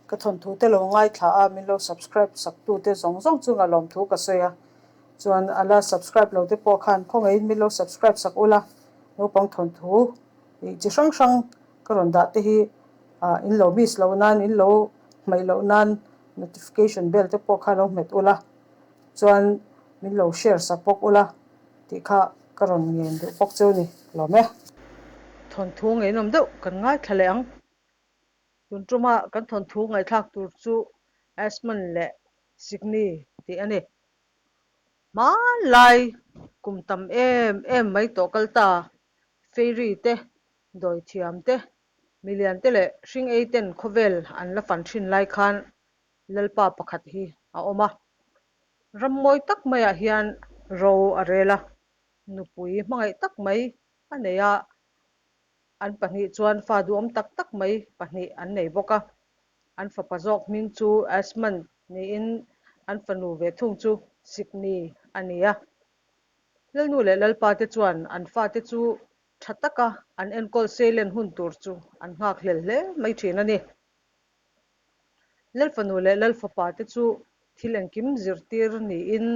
Ka thawnthu te lo ngaithla a, min lo subscribe sak tu te zawng zawng chunga lawmthu ka sawi a. Chuan a la subscribe lo te pawh khan khawngaihin min lo subscribe sak ula, naupang thawnthu ih chi hrang hrang ka rawn dah te hi ah in lo miss loh nan, in lo hmaih loh nan notification bell te pawh kha lo hmet ula, chuan min lo share sak bawk ula tih kha ka rawn ngen duh bawk cheu ni lawm e. Thawnthu ngeihnawm deuh kan ngaithla leh ang. Tun tuma kan thawnthu ngaihthlak tur chu Asmund leh Signy tih a ni. Hmanlai kum tam em em mai tawh kal ta, Fairy te, Dawithiam te, Milian te leh hring ei ten khawvel an la fan thin lai khan Lalpa pakhat hi a awm a. Ram mawi tak maiah hian ro a rel a, nupui hmangaih tak mai a nei a, An pahnih chuan fa duhawm tak tak mai pahnih an nei bawk a. An fapa zawk hming chu Asmund niin an fanu ve thung chu Signy a ni a. Lalnu leh Lalpa te chuan an fate chu tha taka an enkawl seilen hun tur chu an nghak hlel hle mai thin a ni. Lalfanu leh Lalfapa te chu thil engkim zirtir niin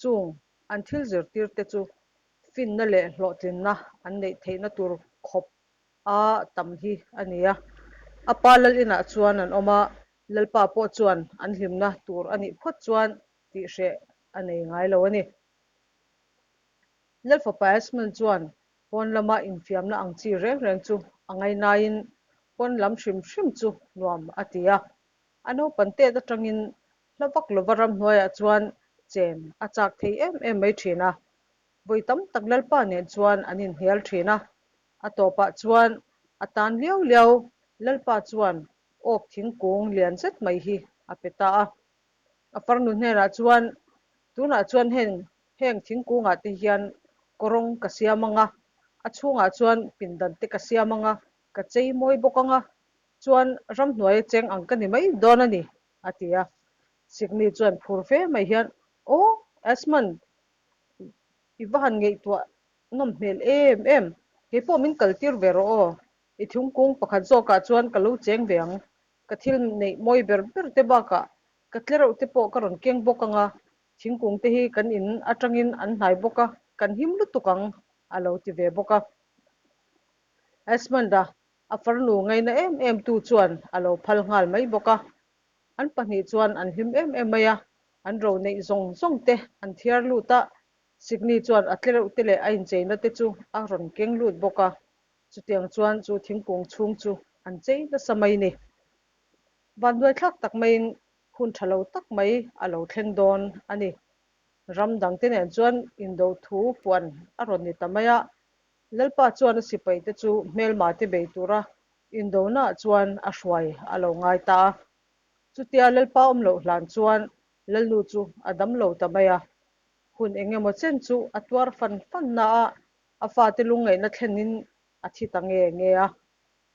chung an thil zirtir te chu finna leh hlawhtlinna an neih theihna tur khawp a tam hi a ni a. A pa lal inah chuan an awm a, Lalpa pawh chuan an hlimna tur a nih phawt chuan tihhreh a nei ngai lo a ni. Lalfapa Esmond chuan pawn lama infiamna ang chi reng reng chu a ngainaiin pawn lam hrim hrim chu nuam a ti a. A naupan tet atangin hla vak lova ramhnuaiah chuan chen a chak thei em em mai thin a. Vawi tam tak Lalpa nen chuan an inhnial thin a. A tawpah chuan a tan liau liau Lalpa chuan awk thingkung lian zet mai hi a pe ta a. A farnu hnenah chuan, Tunah chuan heng heng thingkungah te hian kawrawng ka siam ang a, a chhungah chuan pindan te ka siam ang a, ka chei mawi bawk ang a, chuan ramhnuai cheng ang ka ni mai dawn a ni, a ti a. Signy chuan phur fe mai hian, Aw, Asmund, i va han ngaihtuah nawm hmel em em, keipawh min kaltir ve rawh aw, i thingkung pakhat zawkah chuan ka lo cheng ve ang, ka thil neih mawi ber ber te bakah ka tlereuh te pawh ka rawn keng bawk ang a, thingkung te hi kan in atangin an hnai bawk a, kan him lutuk ang, a lo ti ve bawk a. Asmund-a A farnu ngaina em em tu chuan a lo phal nghal mai bawk a. An pahnih chuan an hlim em em mai a, an ro neih zawng zawng te an thiar lut a, Signy chuan a tlereuh te leh a incheina te chu a rawn keng lut bawk a, chutiang chuan chu thingkung chhung chu an chei nasa mai ni. Vanduaithlak tak maiin hun tha lo tak mai a lo thleng dawn a ni. Ram dangte nen chuan indo thu puan a rawn ni ta mai a, Lalpa chuan a sipaite chu hmelmate bei tura indonaah chuan a hruai a lo ngai ta a. Chutia Lalpa awm loh hlan chuan Lalnu chu a dam lo ta mai a. Hun eng emaw chen chu a tuar fan fan na a, a fate lungngaihna thlenin a thi ta nge nge a.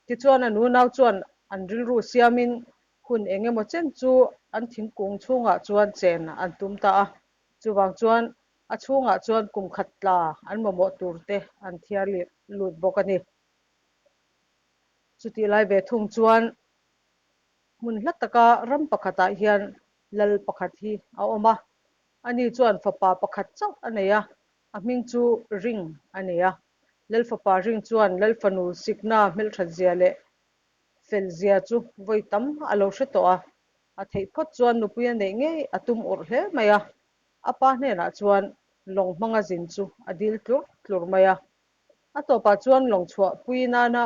Tichuan a nunau chuan an rilru siamin hun eng emaw chen chu an thingkung chhungah chuan chen an tum ta a. Chuvang chuan a chhungah chuan kum khat tla an mamawh tur te an thiar leh lut bawk a ni. Chutih lai ve thung chuan hmun hla taka ram pakhatah hian lal pakhat hi a awm a, ani chuan fapa pakhat chauh a nei a, a hming chu Ring a ni a. Lal fapa Ring chuan lal fanu Sikna hmelthatzia leh Felzia chu vawi tam a lo hre tawh a, a theih phawt chuan nupui a neih ngei a tum urh hle mai a. A pa hnenah chuan lawng hmanga zin chu a dil tlur tlur mai a. A tawpah chuan lawng chhuah pui nana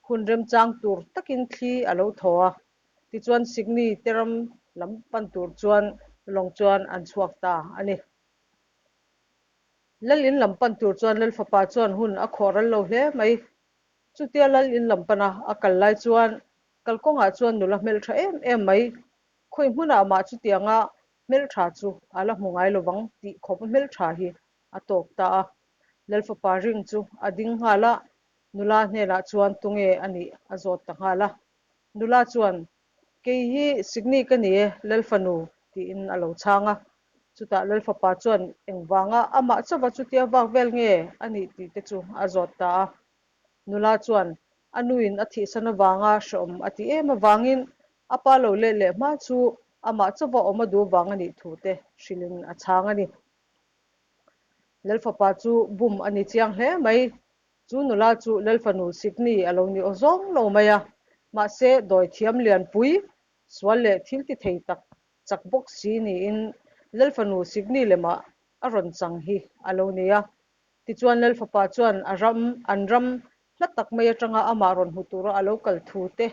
hun remchang tur takin thli a lo thaw a, tichuan Signy te ram lam pan tur chuan lawng chuan an chhuak ta a ni. Lal in lam pan tur chuan Lal fapa chuan hun a khawh ral lo hle mai. Chutia lal in lam pana a kal lai chuan kalkawngah chuan nula hmeltha em em mai, khawi hmunah mah chutianga hmeltha chu a la hmu ngai lovang tih khawpa hmeltha hi a tawk ta a. Lal fapa ring chu a ding nghal a, nula hnenah chuan tunge a nih a zawt ta nghal a. Nula chuan, Kei hi Signy ka ni e, Lal fanu, tiin a lo chhang a. Chutah Lal fapa chuan engvanga amah chauva chutia vak vel nge a nih tih te chu a zawt ta a. Nula chuan a nuin a thihsan avanga hrehawm a ti em avangin A pa lo let leh hma chu amah chauva awm a duh vang a nih thu te hrilhin a chhang a ni. Lalfapa chu bum a ni chiang hle mai. Chu nula chu Lalfanu Sikni a lo ni aw zawng lo mai a, mahse dawi thiam lianpui, sual leh thil ti thei tak chak bawk si niin Lalfanu Sikni lemah a rawn chang hi a lo ni a. Tichuan Lalfapa chuan a ram, an ram hla tak mai atanga amah rawn hmu tura a lo kal thu te,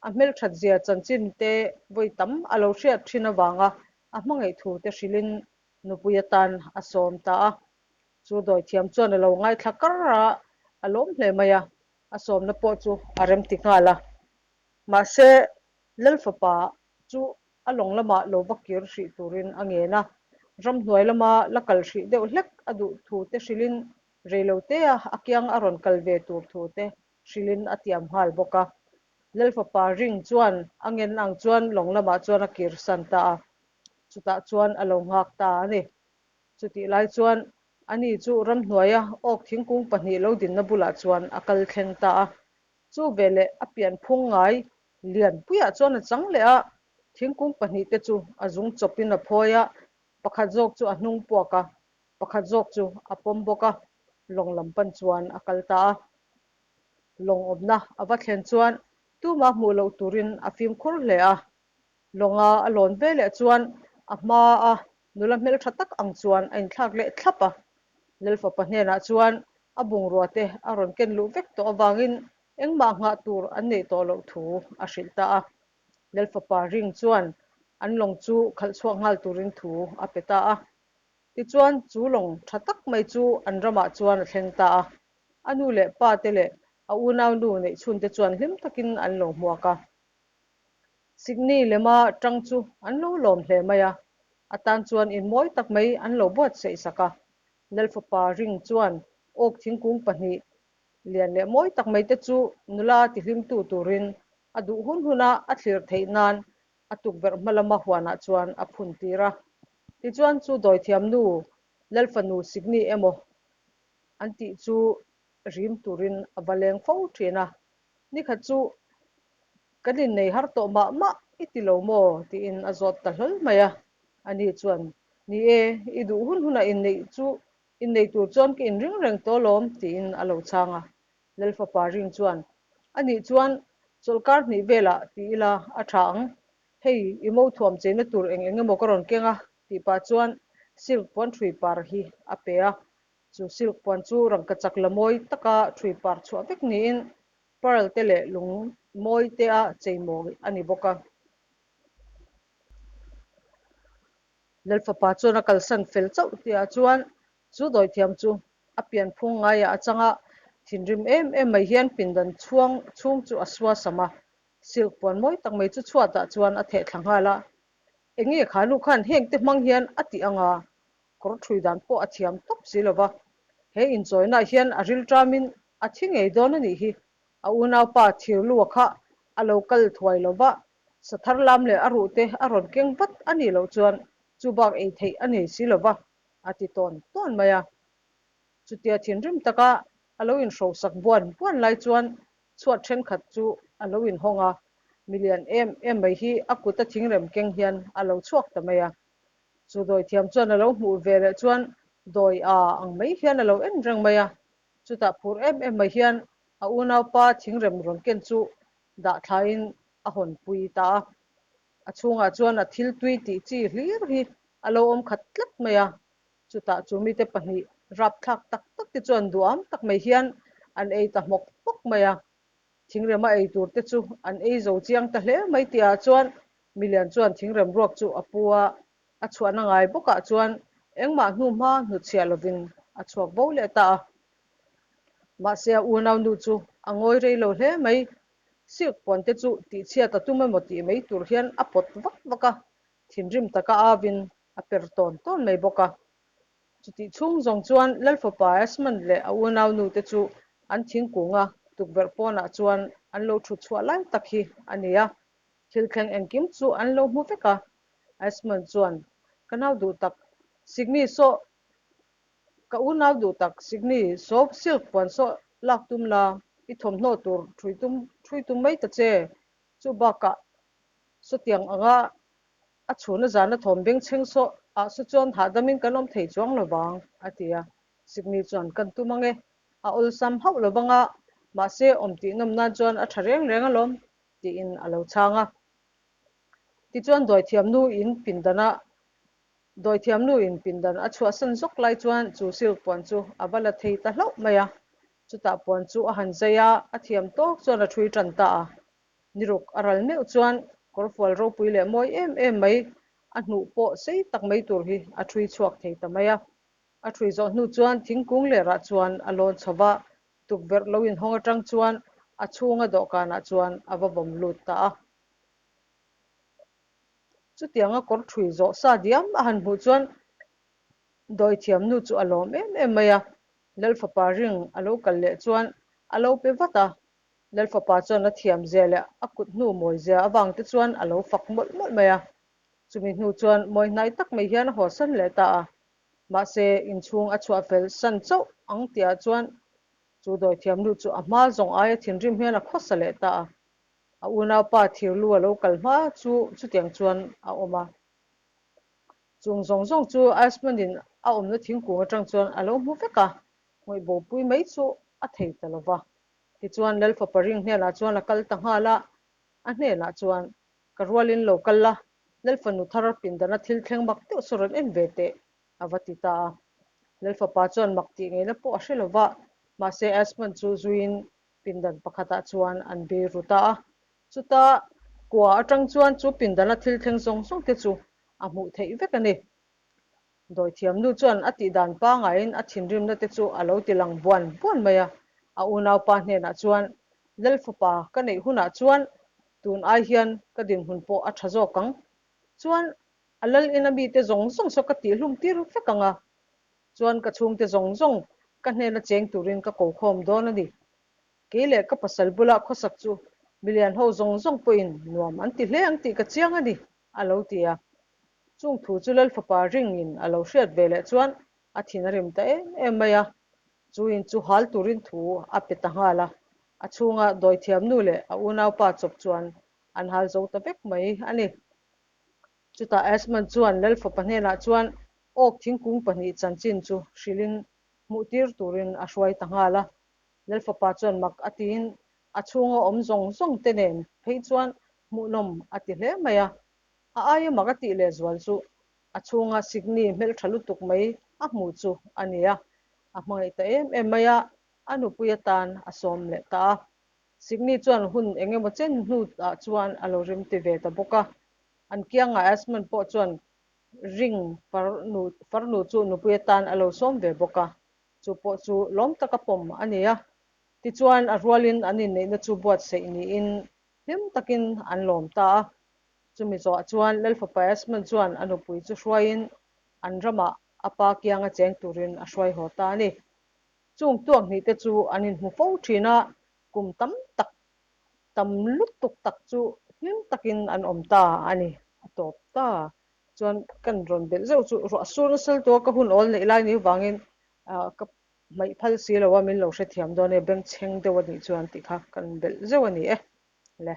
a hmelthat zia chanchin te vawi tam a lo hriat thin avanga a hmangaih thu te hrilhin nupui atan a sawm ta a. Chu dawithiam chuan a lo ngaithla kar a, a lawm hle mai a, a sawmna pawh chu a remti nghal a. Mahse, Lalfapa chu a lawng lamah lo va kir hrih turin a ngen a, ramhnuai lama la kal hrih deuh hlek a duh thu te hrilhin reilotea a kiang a rawn kal ve tur thu te hrilhin a tiam nghal bawk a. Lalfapa ring chuan a ngen ang chuan lawng lamah chuan a kirsan ta a, chutah chuan a lo nghak ta a ni. Chutih lai chuan ani chu ramhnuaia awk thingkung pahnih lo dinna bulah chuan a kal thleng ta a. Chu veleh a pianphung ngai lianpuiah chuan a chang leh a, thingkung pahnihte chu a zung chawpin a phawi a, pakhat zawk chu a hnung puak a, pakhat zawk chu a pawm bawk a, lawng lam pan chuan a kal ta a. Lawng awmna a va thlen chuan tuma hmuh loh turin a fimkhur hle a, Lawnga a lawn ve leh chuan a hmaa nula hmeltha tak ang chuan a inthlak leh thlap a. Lalfapa hnenah chuan a bungrua te a rawn ken luh vek tawh avangin engmah nghah tur an neih tawh loh thu a hrilh ta a. Lalfapa ring chuan an lawng chu khalh chhuak nghal turin thu a pe ta a. Tichuan chu lawng tha tak mai chu an ramah chuan a thleng ta a. A nu leh pa te leh a unaunu neihchhunte chuan hlim takin an lo hmuak a. Sikni lema tang chu an lo lawm hle mai a, a tan chuan in mawi tak mai an lo buatsaih sak a. Lalfapa ring chuan awk thingkung pahnih lian leh mawi tak mai te chu nula tihlimtu turin a duh hun huna a thlir theih nan a tukverh hma lama huanah chuan a phun tir a. Tichuan chu dawithiamnu Lalfanu Sikni emaw an tih chu rim turin a va leng fo thin a. Nikhat chu kan innei har tawh mah mah i ti lo maw? tiin a zawt ta hlawl mai a. Ani chuan, Ni e, i duh hun hunah inneih chu innei tur chuan ka inring reng tawh alawm, tiin a lo chhang a. Lalfapa ring chuan, Anih chuan chawlhkar hnih velah ti ila a tha ang. Hei, i mo thuam cheina tur eng eng emaw ka rawn keng a, tih pah chuan silk puan ṭhui par hi a pe a. Chu silk puan chu rangkachak la mawi taka ṭhui par chhuah vek niin pearl te leh lung mawi te a chei mawi a ni bawk a. Lalfapa chuan a kalsan fel chauh tihah chuan chu dawithiam chu a pianphung ngaiah a chang a, thinrim em em mai hian pindan chhuang chhung chu a suasam a, silk puan mawi tak mai chu chhuatah chuan a theh thla nghal a. Enge kha nu khan heng te hmang hian a tih anga Kawr ṭhui dan pawh a thiam tawp si lo va, he inchawinaah hian a rilṭamin a thi ngei dawn a nih hi. A unaupa Thirlua kha a lo kal thuai lo va, sathar lam leh a ruhte a rawn keng vat a nih loh chuan chu bak ei theih a nei si lo va, a ti tawn tawn mai a. Chutia thinrim taka a lo inhrosak buan buan lai chuan chhuat thenkhat chu a lo inhawng a, milian em em mai hi a kuta thingrem keng hian a lo chhuak ta mai a. Chu dawithiam chuan a lo hmuh ve leh chuan dawi a ang mai hian a lo en reng mai a, chutah phur em em mai hian a unaupa thingrem rawn ken chu dah thlaiin a hawn pui ta a. A chhungah chuan a thil tui tih chi hlir hi a lo awm khat tlat mai a, chutah chu mite pahnih rapthlak tak tak te chuan duham tak mai hian an ei ta hmawk hmawk mai a. Thingrema ei tur te chu an ei zo chiang ta hle mai tihah chuan Milian chuan thingrem ruak chu a pu a, a chhuahna ngai bawkah chuan engmah hnu hma hnutchhiah lovin a chhuak bo leh ta a. Mahse a unau nu chu a ngawi rei lo hle mai, silk puan te chu tihchhiat a tum emaw tih mai tur hian a pawt vak vak a, thinrim taka avin a per tawn tawn mai bawk a. Chutih chhung zawng chuan Lalfapa Esmond leh a unaunu te chu an thingkunga tukverh pawnah chuan an lo thut chhuah lai tak hi a ni a. Thil thleng engkim chu an lo hmu vek a. Esmond chuan, Ka nau duh tak, Signy saw, ka unau duh tak, Signy saw silk puan saw lak tum la, i thawmhnaw tur thui tum thui tum mai ta che. Chu bakah. Sawtiang anga a chhuna zana thawm bengchheng saw ah saw chuan hahdamin kan awm thei chuang lo vang, a ti a. Sikni chuan kan tum ang e, a awlsam hauh lo vang a, mahse awm tih nawm nan chuan a tha reng reng alawm, tiin a lo chhang a. Tichuan dawithiamnu in pindana Dawithiamnu in pindan a chhuahsan zawk lai chuan chu silk puan chu a va la thei ta hlauh mai a. Chutah puan chu a han zai a, a thiam tawk chuan a ṭhui ṭan ta a. Niruk a ral meuh chuan kawrfual ropui leh mawi em em mai, a hnuh pawh sei tak mai tur hi a ṭhui chhuak thei ta mai a. A ṭhui zawh hnu chuan thingkung lerah chuan a lawn chho va, tukverh lo inhawng aṭang chuan a chhunga dawhkanah chuan a va vawm lut ta a. Chutianga kawr ṭhui zawh sa diam a han hmuh chuan dawithiamnu chu a lawm em em mai a, Lalfapa ring a lo kal leh chuan a lo pe vat a. Lalfapa chuan a thiam zia leh a kut hnu mawi zia avang te chuan a lo fak mawlh mawlh mai a. Chumi hnu chuan mawi hnai tak mai hian a hawsan leh ta a. Mahse, inchhung a chhuah fel san chauh ang tihah chuan chu dawithiamnu chu a hma zawng aia thinrim hian a khawsa leh ta a. A unaupa thirlu a lo kal hma chu chutiang chuan a awm a. Chung zawng zawng chu Iceman-in a awmna thingkung atang chuan a lo hmu vek a, ngawihbopui mai chu a thei ta lo va. Tichuan Lalfapa ring hnenah chuan a kal ta nghal a, a hnenah chuan, Ka rualin lo kal la, Lalfanu thar pindana thil thleng mak deuh saw rawn en ve teh, a va ti ta a. Lalfapa chuan mak tih ngeina pawh a hre lo va, mahse Iceman chu zuiin Pindan pakhatah chuan an bei ru ta a, chuta kua atang chuan chu pindana thil thleng zawng zawng te chu a hmuh theih vek a ni. Dawithiamnu chuan a tihdan pangaiin a thinrimna te chu a lo ti lang buan buan mai a, a unaupa hnenah chuan, Lalfapa ka neih hunah chuan tun ai hian ka dinhmun pawh a tha zawk ang. Chuan a lal ina mite zawng zawng saw ka tihhlum tir vek ang a, Chuan ka chhungte zawng zawng ka hnena cheng turin ka ko khawm dawn a ni. Kei leh ka pasal bula khawsak chu milian ho zawng zawng pawhin nuam an ti hle ang tih ka chiang a ni, a lo ti a. Chung thu chu Lalfapa ringin a lo hriat ve leh chuan a thin a rim ta em em mai a. Chu in chu hal turin thu a pe ta nghal a. A chhunga dawithiamnu leh a unaupa chawp chuan an hal zo ta vek mai a ni. Chutah Esmond chuan Lalfapa hnenah chuan awk thingkung pahnih chanchin chu hrilhin hmuhtir turin a hruai ta nghal a. Lalfapa chuan mak a tiin a chhunga awm zawng zawng te nen phei chuan hmuhnawm a ti hle mai a. A aia mak a tih lehzual chu a chhunga Signy hmeltha lutuk mai a hmuh chu a ni a. A hmangaih ta em em mai a, a nupui atan a sawm leh ta a. Signy chuan hun eng emaw chen hnuah chuan a lo rim ti ve ta bawk a. An kiangah Esmond pawh chuan ring farnu farnu chu nupui atan a lo sawm ve bawk a, chu pawh chu lawm taka pawm a ni a. Tichuan a rualin an inneihna chu buatsaih niin hlim takin an lawm ta a. Chumi zawhah chuan Lalfapa Esmond chuan a nupui chu hruaiin an ramah a pa kianga cheng turin a hruai haw ta a ni. Chung tuak hnih te chu an inhmu fo thin a, kum tam tak tam lutuk tak chu hlim takin an awm ta a ni, a tawp ta. Chuan kan rawn belh zeuh chu ruah sur nasa lutuk a, ka hun awl neih lai ni vangin ka hmaih phal si lo a, min lo hrethiam dawn e, bengchheng deuh a nih chuan tih kha kan belh zeuh a ni e. Le.